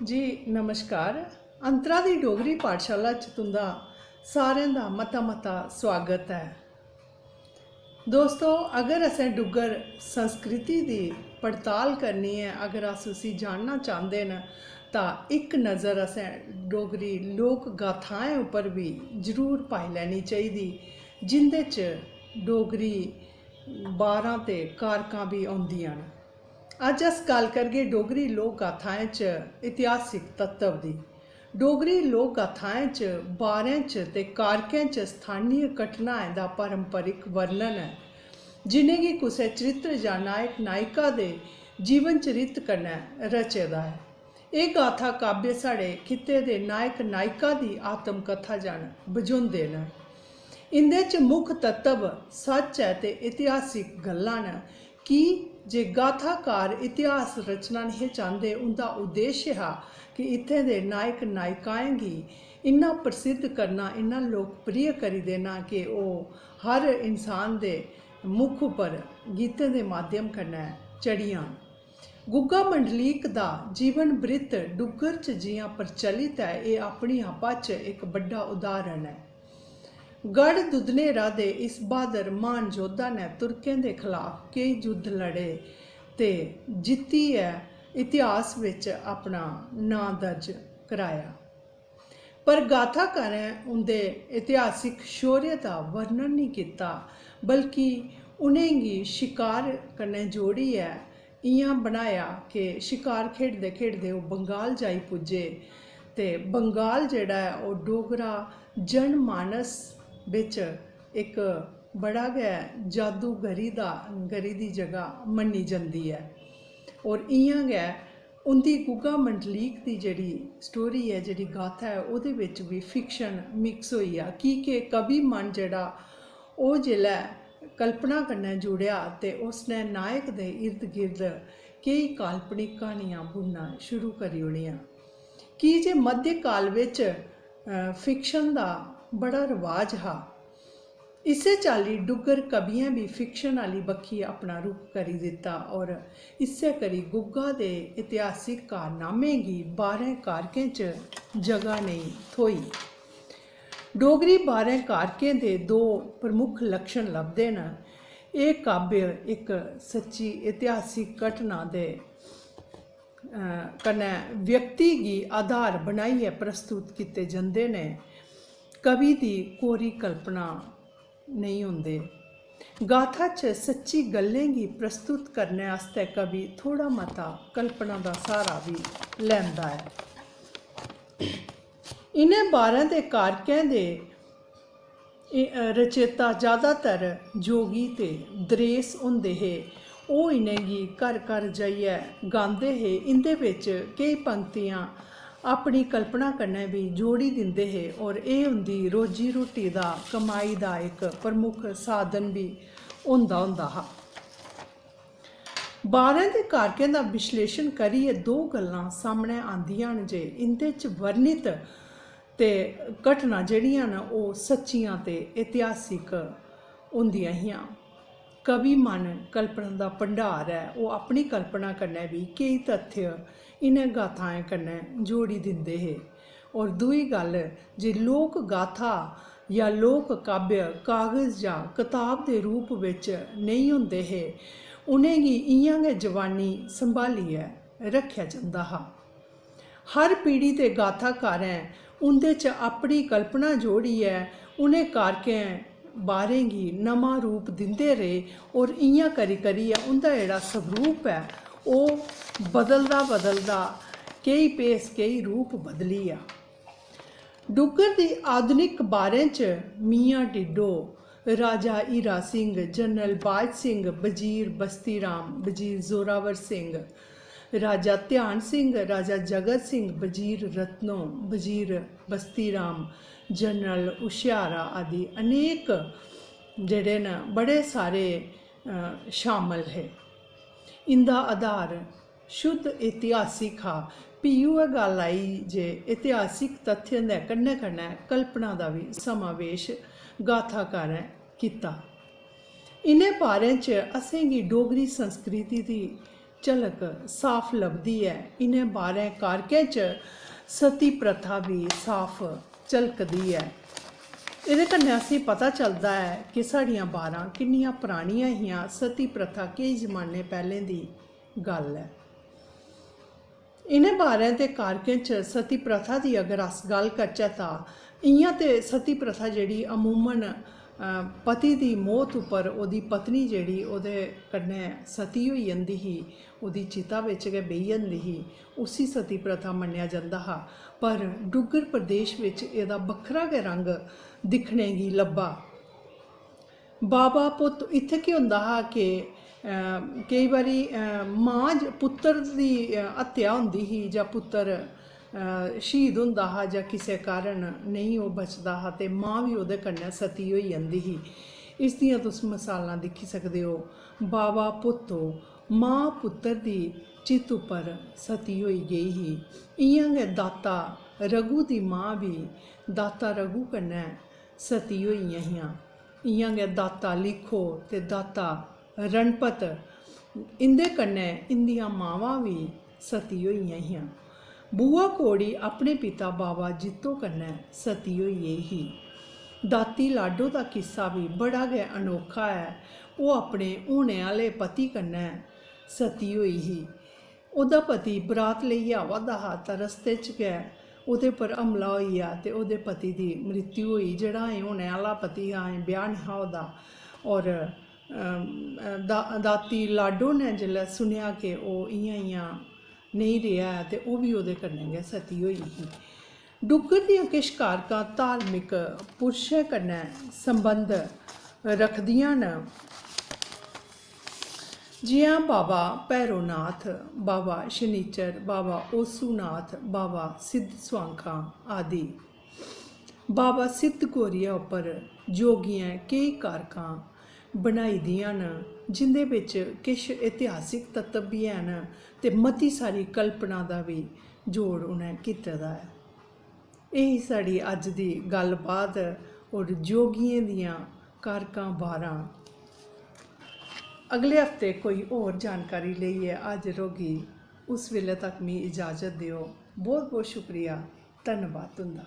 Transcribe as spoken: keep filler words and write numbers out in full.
जी नमस्कार। अंतरा दी डोगरी पाठशाला च तुं'दा सारें दा मता मता स्वागत ऐ। दोस्तो, अगर असें डुग्गर संस्कृति दी पड़ताल करनी ऐ, अगर अस उसी जानना चांह्दे न, तां इक नज़र असें डोगरी लोक गाथाएं उप्पर बी जरूर पाई लैनी चाहिदी, जिं'दे च डोगरी बारां ते कारकां बी औंदियां न। अज्ज अस गल्ल करगे डोगरी लोक गाथाएं च इतिहासिक तत्व दी। डोगरी लोक गाथाएं च बारें च ते कारकें च स्थानीय घटनाएं दा पारंपरिक वर्णन ऐ, जि'नेंगी कुसै चरित्र जां नायक नायिका दे जीवन चरित्र कन्नै रचे दा ऐ। एह् गाथा काव्य साढ़े खित्ते दे नायक नायिका दी आत्म कथा जन बझोंदे न। इं'दे च मुक्ख तत्व सच्च ऐ ते इतिहासिक गल्लां न। की जे गाथाकार इतिहास रचना नेहे चांह्दे, उं'दा उद्देश्य हा कि इत्थें दे नायक नायिकाएं गी इन्ना प्रसिद्ध करना, इन्ना लोकप्रिय करी देना कि ओह् हर इंसान दे मुख उप्पर गीतें दे माध्यम कन्नै चढ़ी आन। गुग्गा मंडलीक दा जीवन वृत्त डुग्गर च जि'यां प्रचलित ऐ, एह् अपनी आपा च इक बड्डा उदाहरण ऐ। गढ़ दुधनेरा दे इस ब्हादर म्हान योद्धा ने तुर्कें दे खलाफ केई युद्ध लड़े ते जित्तियै इतिहास बिच अपना नांऽ दर्ज कराया। पर गाथाकारें उं'दे इतिहासिक शौर्य दा वर्णन नेईं कीता, बल्कि उ'नेंगी शिकार कन्नै जोड़ियै इ'यां बनाया कि शिकार खेढदे खेढदे ओह् बंगाल जाई पुज्जे। ते बंगाल जेह्ड़ा ऐ, ओह् डोगरा जनमानस बिच इक बड़ा गै जादूगरी दा, गरी दी जगह मन्नी जंदी ऐ। और इ'यां गै उं'दी गुग्गा मंडलीक दी जेह्ड़ी स्टोरी ऐ, जेह्ड़ी गाथा ऐ, ओह्दे बिच बी फिक्शन मिक्स होई गेआ, की के कवि मन जेह्ड़ा, ओह् जिसलै कल्पना कन्नै जुड़ेआ ते उसने नायक दे इर्द गिर्द केई काल्पनिक क्हानियां बुनना शुरू करी ओड़ियां। की जे मध्यकाल बिच, अ, फिक्शन दा बड़ा रवाज हा। इस्सै चाल्ली डुग्गर कवियें बी फिक्शन आह्ली बक्खी अपना रुख करी दित्ता और इस्सै करी गुग्गा दे इतिहासिक कारनामें गी बाह्रें कारकें च जगह नेईं थ्होई। डोगरी बाह्रें कारकें दे दो प्रमुख लक्षण लभदे न। एह् काव्य इक सच्ची इतिहासिक घटना दे, अ, कन्नै व्यक्ति गी आधार बनाइयै प्रस्तुत कीते जंदे न। कवि दी कोरी कल्पना नेईं होंदे। गाथा च सच्ची गल्लें गी प्रस्तुत करने आस्तै कवि थोह्ड़ा मता कल्पना दा स्हारा बी लैंदा ऐ। इ'नें बाह्रें दे कारकें दे एह्, अ, रचेता जैदातर जोगी ते दरेस होंदे हे। ओह् इ'नेंगी घर घर जाइयै गांदे हे। इं'दे बिच केई पंक्तियां अपनी कल्पना कन्नै बी जोड़ी दिंदे हे और एह् उं'दी रोजी रोटी दा, कमाई दा इक प्रमुख साधन बी होंदा होंदा हा। बाह्रें दे कारकें दा विश्लेशन करियै दो गल्लां सामनै आंदियां न जे इं'दे च वर्णित ते घटनां जेह्ड़ियां न, ओह् सच्चियां ते इतिहासिक होंदियां हियां। कवि मन कल्पना दा भंडार ऐ, ओह् अपनी कल्पना कन्नै बी केई तथ्य इ'नें गाथाएं कन्नै जोड़ी दिंदे हे। और दूई गल्ल जे लोक गाथा जां लोक काव्य कागज जां कताब दे रूप बिच नेईं होंदे हे, उ'नेंगी इ'यां गै जबानी संभालियै रक्खेआ जंदा हा। हर पीढ़ी दे गाथाकारें उं'दे च अपनी कल्पना जोड़ियै उ'नें कारकें बाह्रें गी नमां रूप दिंदे रेह् और इ'यां करी करियै उं'दा जेह्ड़ा स्वरूप ऐ, ओह् बदलदा बदलदा केई भेस, केई रूप बदली गेआ। डुग्गर दी आधुनिक बाह्रें च मियां टिड्डो, राजा हीरा सिंह, जनरल बाज सिंह, बजीर बस्ती राम, बजीर जोरावर सिंह, राजा ध्यान सिंह, राजा जगत सिंह, बजीर रत्नो, बजीर बस्ती राम, जनरल हुशियारा आदि अनेक जेह्ड़े न, बड़े सारे, अ, शामल हे। इं'दा आधार शुद्ध इतिहासिक हा। फ्ही उ'ऐ गल्ल आई जे इतिहासिक तथ्यें दे कन्नै-कन्नै कल्पना दा बी समावेश गाथाकारें कीता। इ'नें बाह्रें च असेंगी डोगरी संस्कृति दी झलक साफ लभदी ऐ। इ'नें बाह्‌रें कारकें च सती प्रथा बी साफ झलकदी ऐ। एह्‌दे कन्नै असेंगी पता चलदा ऐ कि साढ़ियां बारां किन्नियां परानियां हियां। सती प्रथा केई जमाने पैह्‌लें दी गल्ल ऐ। इ'नें बाह्‌रें ते कारकें च सती प्रथा दी अगर अस गल्ल करचै तां इ'यां ते सती प्रथा जेह्‌ड़ी अमूमन, अ, पति दी मौत उप्पर ओह्‌दी पत्नी जेह्‌ड़ी ओह्‌दे कन्नै सती होई जंदी ही, ओह्‌दी चिता बिच गै बेही जंदी ही, उसी सती प्रथा मन्नेआ जंदा हा। पर डुग्गर प्रदेश बिच एह्‌दा बक्खरा गै रंग दिक्खने गी लब्भा। बावा पुत्त, इत्थै केह् होंदा हा कि, अ, केई बारी, अ, मां ज-, पुत्तर दी, अ, हत्या होंदी ही जां पुत्तर, अ, शहीद होंदा हा जां किसै कारण नेईं ओह् बचदा हा ते मां बी ओह्‌दे कन्नै सती होई जंदी ही। इस दियां तुस मसालां दिक्खी सकदे ओ। बावा पुत्तो, मां पुत्तर दी चित उप्पर सती होई गेई ही। इ'यां गै दाता रघु दी मां बी दाता रघु कन्नै सती होई गेइयां हियां। इ'यां गै दाता लिखो ते दाता रणपत, इं'दे कन्नै इं'दियां मावां बी सती होई गेइयां हियां। बुआ कौड़ी अपने पिता बावा जित्तो कन्नै सती होई गेई ही। दाती लाडो दा किस्सा बी बड़ा गै अनोखा ऐ। ओह् अपने होने आह्‌ले पति कन्नै सती होई ही। ओह्‌दा पति बरात लेइयै आवा दा हा तां रस्ते च गै ओह्‌दे पर हमला होई गेआ ते ओह्‌दे पति दी मृत्यु होई। जेह्‌ड़ा अजें होने आह्‌ला पति हा, अजें ब्याह् नेईं हा होए दा। होर, अम, दा-, दाती लाडो ने जिसलै सुनेआ कि ओह् इ'यां इ'यां नेईं रेहा ऐ ते ओह् बी ओह्‌दे कन्नै गै सती होई ही। डुग्गर दियां किश कारकां धार्मिक पुरशें कन्नै संबंध रखदियां न, जि'यां बावा भैरोनाथ, बावा शनीचर, बावा ओसूनाथ, बावा सिद्ध स्वांखा आदि। बावा सिद्ध गौरिया उप्पर जोगियें केई कारकां बनाई दियां न, जिं'दे बिच किश इतिहासिक तत्व बी हैन ते मती सारी कल्पना दा बी जोड़ उ'नें कीते दा ऐ। एह् ही साढ़ी अज्ज दी गल्लबात होर जोगियें दियां कारकां बारां। अगले हफ्ते कोई होर जानकारी लेइयै हाजर होगी। उस बेल्लै तक मी इजाजत देओ। बहुत बहुत शुक्रिया। धन्नबाद तुं'दा।